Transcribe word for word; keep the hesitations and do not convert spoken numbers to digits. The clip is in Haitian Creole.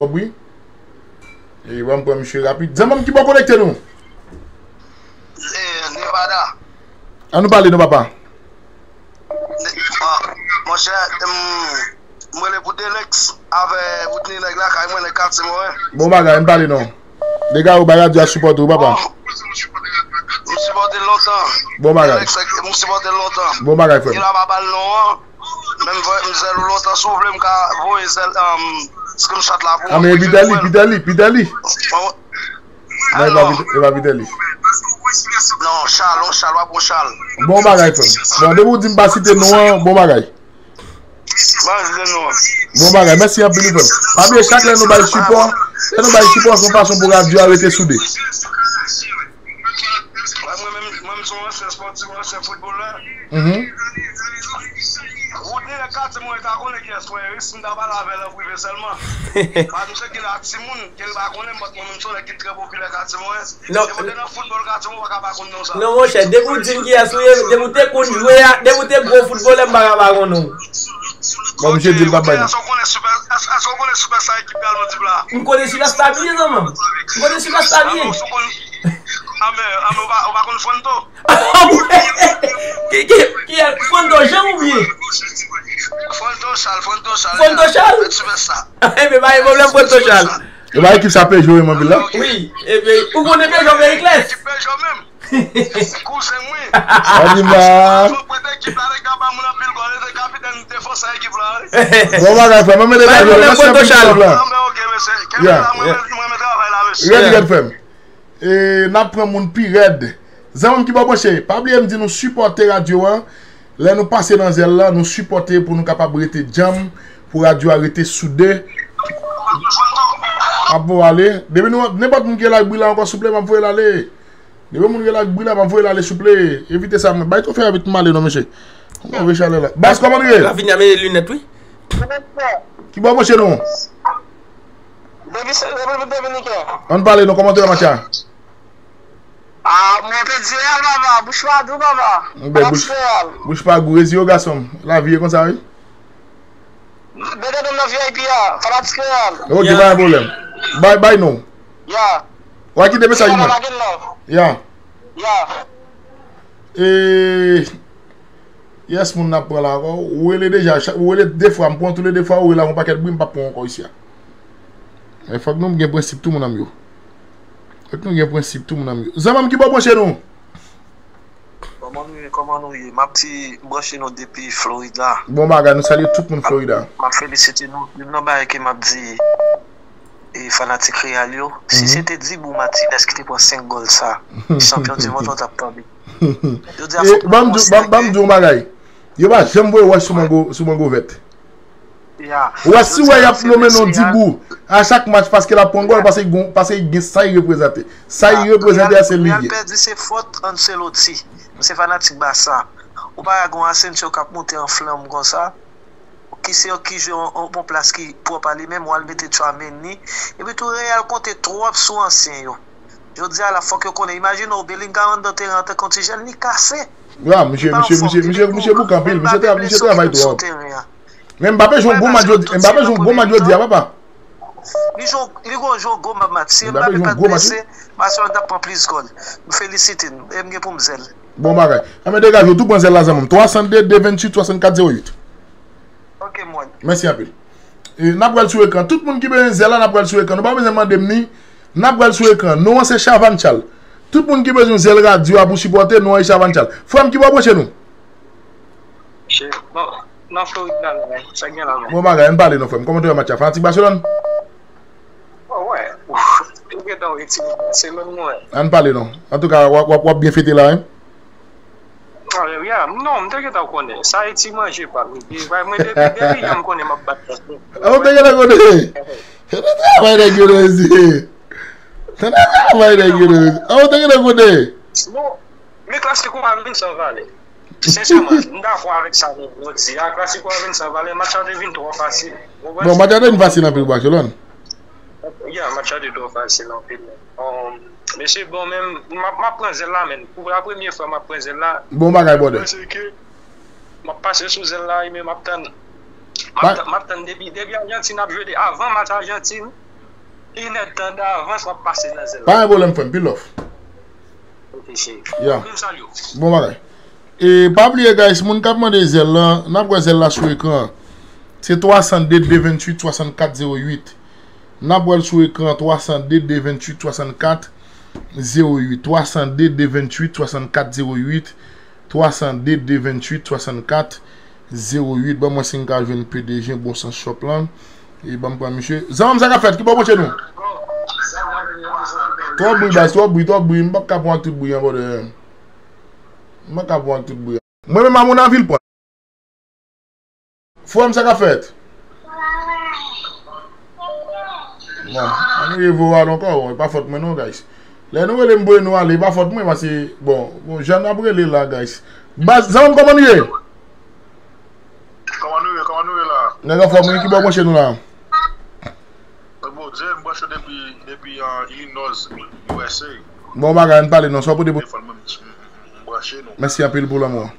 Kòb wi. E ban m pran misye rapid. Zanmi m ki bò konekte nou? Eh, Nevada. An nou pale non papa. Ah, monchè, m, m rele pou Delex avè Woodney nèg lakay mwen, nèg katye mwen. Bon bagay, m pale non. Dega ou bay radyo a sipòte ou papa. M sipòte l lontan. Bon bagay. Delex, m sipòte l lontan. Bon bagay frè m. Li la pa ba l non an. Men m voye m zèl ou lontan, si w vle m ka voye zèl, um, screenshot la pou ou. Ah men Pitèli, Pitèli, Pitèli. Non, e pa Pitèli. Non, Chal, on Chal, w ap on Chal. Bon bagay frè m. Bon, depi w di m pa site non an, bon bagay. Pa site non an. Bon bagay, mèsi anpil wi frè m. Pa bliye chak lè nou bay sipò, lè nou bay sipò se yon fason pou radyo a rete soude. Mwen menm, mwen menm se yon ansyen spòtif, yon ansyen foutbolè. Mhm. Woodney nèg katye mwen ta konnen kiyès mwen ye wi, si m ta pale avè l an prive sèlman. Pa misye gen la timoun, ke l pa konnen m, but mwen menm se yon nèg ki trè popilè katye mwen. Non. Depi w te nan foutbòl katye mwen, ou pa ka pa konn non sa. Non monchè, depi w di m kiyès ou ye, depi w te konn jwe a, depi w te gwo foutbolè, m pa ka pa konn non. Bon, misye di l p ap bay non. Èske w konnen sipè, èske, èske w konnen sipèsta ekip Real Madrid la? M konnen sipèsta byen zanmi m. M konnen sipèsta byen. Anben, anben, ou pa, ou pa konn Fwonto? Ki, ki, ki, Fwonto Jean ou byen? Fwonto Chal, Fwonto Chal. Fwonto Chal? Mèt sipèsta. Ebyen, pa gen pwoblèm, Fwonto Chal. E pa ekip sa Peugeot menm anpil la? Wi, ebyen, ou konnen Peugeot Pericles? Ekip Peugeot menm. Kouzen mwen. Anima. Fòk prete ekip la, nèg yo ba moun anpil gòl, e se kapitèn defansè ekip la, wi. Bon bagay, frè m. Mwen mete bagay la. Mèsi anpil pou love la. Anben, ok, mesye. Kenbe la, mwen, mwen, mwen travay la, mesye. Rèd, rèd, frè m. E, n ap pran moun pi rèd. Zanmi m ki bò branche, pa bliye m di nou sipòte radyo an. Lè nou pase nan zèl la, nou sipòte pou nou kapab rete djanm, pou radyo a rete soude. Ap voye ale. Depi nou, nenpòt moun ki gen lak bri la ankò, souple, m ap voye l ale. Depi moun gen lak bri la, m ap voye l ale souple. Evite sa, mwen. Bay twofe a vit m ale non, mesye. Move chalè la. Baz, kòman nou ye? Ravin a mennen linèt, wi. Ki bò branche nou? Depi se Repiblik Dominiken. Ann pale non, kòman te match la? Ah, mwen te di Real, papa. Bouch pa dou, papa. Fanatik Real. Bouch pa gou, reziye w gason m. Lavi e konsa, wi. Mete non nan V I P a, fanatik Real. Ok, pa gen pwoblèm. Bay, bay non. Ya. W a kite mesaj mwen. Ya. Ya. E, yes, moun n ap pran la ankò. Ou rele deja, ou rele de fwa, m pran tou le de fwa, ou rele avè yon pakèt bri, m p ap pran ankò isi a. Men fòk nou gen prensip tou, moun an m yo. Fòk nou gen prensip tou, moun an m yo. Zanmi m ki bò branche nou? Kòman nou ye? Kòman nou ye? M ap di, m branche nou depi Florida. Bon bagay, nou salye tout moun Florida. M ap felisite nou. Youn nan bagay ke m ap di, e, fanatik Real yo, si se te Dibu Martinez ki te pran senk gòl sa, chanpyon di mond lan t ap tande. Jodi a, fòk nou konsidere ke. Ban m di w yon bagay. Yo pa janm voye wòch sou mango, sou mango vèt. Ou wè si w wè y ap nonmen non Dibu a chak match paske l ap pran gòl, paske gen, paske gen sa y reprezante. Sa y reprezante a se li ye. Real pèdi se fòt Ancelotti. M se fanatik Barça. Ou pa wè gon Asensio k ap monte an flanm konsa. Ki se yon ki jwe yon, yon, yon plas ki pwòp a li menm, w al mete Tchouaméni. Epi tou Real konte twòp sou ansyen yo. Jodi a la fòk yo konnen. Imajine w Bellingham anndan teren an tankou yon ti jèn, li kase. Ya, misye, misye, misye, misye, misye bouke anpil. Misye tra-, misye travay twòp. Men Mbappé jwe yon gwo match jodi, Mbappé jwe yon gwo match jodi a, papa. Li jwe, li gon jwe yon gwo match. Si Mbappé pa t blese, Barcelone t ap pran plis gòl. M felisite nou. E m gen pou m zèl. Bon bagay. Anben degaje w, tou pran zèl la zanmi m. Twa san de, de venntuit, swasannkat, zewo uit. Ok, mwen. Mèsi anpil. E, n ap pral sou ekran. Tout moun ki bezwen zèl la, n ap pral sou ekran. Nou pa bezwen mande m ni. N ap pral sou ekran. Non an se Chavannes Charles. Tout moun ki bezwen zèl radyo a pou sipòte, non an e Chavannes Charles. Frè m, ki bò branche nou? Che, bon, nan Florid la, non, sa gen la, non. Bon bagay, ann pale non, frè m. Kòman te wè match la? Fanatik Barcelone? Oh, wè. Ou gentan retire Barcelone, mwen. Ann pale non. Antouka, w ap, w ap, w ap byen fete la, wi. Ah, yeah, non, m te gentan konnen. Sa e ti manje pa m. Epi, bay mwen depi, depi yè m konnen m ap bat. Ah, ou te gentan konnen? Se te travay nèg yo nan mesye. Se te travay nèg yo nan mesye. Ah, ou te gentan konnen? Non, men klasiko a vin san valè. Sensèman, m dakò avèk sa nou di a. Klasiko a vin san valè. Match la te vin twò fasil. Bon, match la te vin fasil anpil pou Barcelone. Ya, match la te twò fasil anpil. Um, mesye, bon, men m ap, m ap pran zèl la, men. Pou la premye fwa, m ap pran zèl la. Bon bagay, brother. Paske m ap pase sou zèl la, men m ap tann. M ap tann, m ap tann depi, depi Ajantin ap jwe, de, avan match Ajantin, Inèdtan davans w ap pase nan zèl la. Pa gen pwoblèm, frè m, pil love. Ok, cheri. Yeah. Vin salye w. Bon bagay. E pa bliye, guys, moun k ap mande zèl la, n ap wè zèl la sou ekran an. Se twa san de, de venntuit, swasannkat, zewo uit. N ap wè l sou ekran an, twa san de, de venntuit, swasannkat, zewo uit. Twa san de, de venntuit, swasannkat, zewo uit. Twa san de, de venntuit, swasannkat, zewo uit. Ban m wè si m ka jwenn P D G Bon Sans Shop lan. E ban m pran misye. Zanmi m, sa k ap fèt? Ki bò branche nou? Twòp bri, baz, twòp bri, twòp bri. M p ap ka pran ak tout bri an, brother. M p ap ka pran ak tout bri an. Mwen menm a moun anvi l pran. Frè m, sa k ap fèt? Bon, ann rele w ale ankò, bon, e pa fòt mwen non, guys. Lè nou rele m voye nou ale, e pa fòt mwen, paske, bon, bon, jan n ap rele la, guys. Baz, zanmi m, kòman nou ye? Kòman nou ye, kòman nou ye la? Nèg anfòm wi, ki bò w branche nou la? Mwen Bondye, m branche depi, depi an Illinois, U S A. Bon bagay, ann pale non, sa w pote pou. Telefòn mwen, m branche nou. Mèsi anpil pou lanmou an.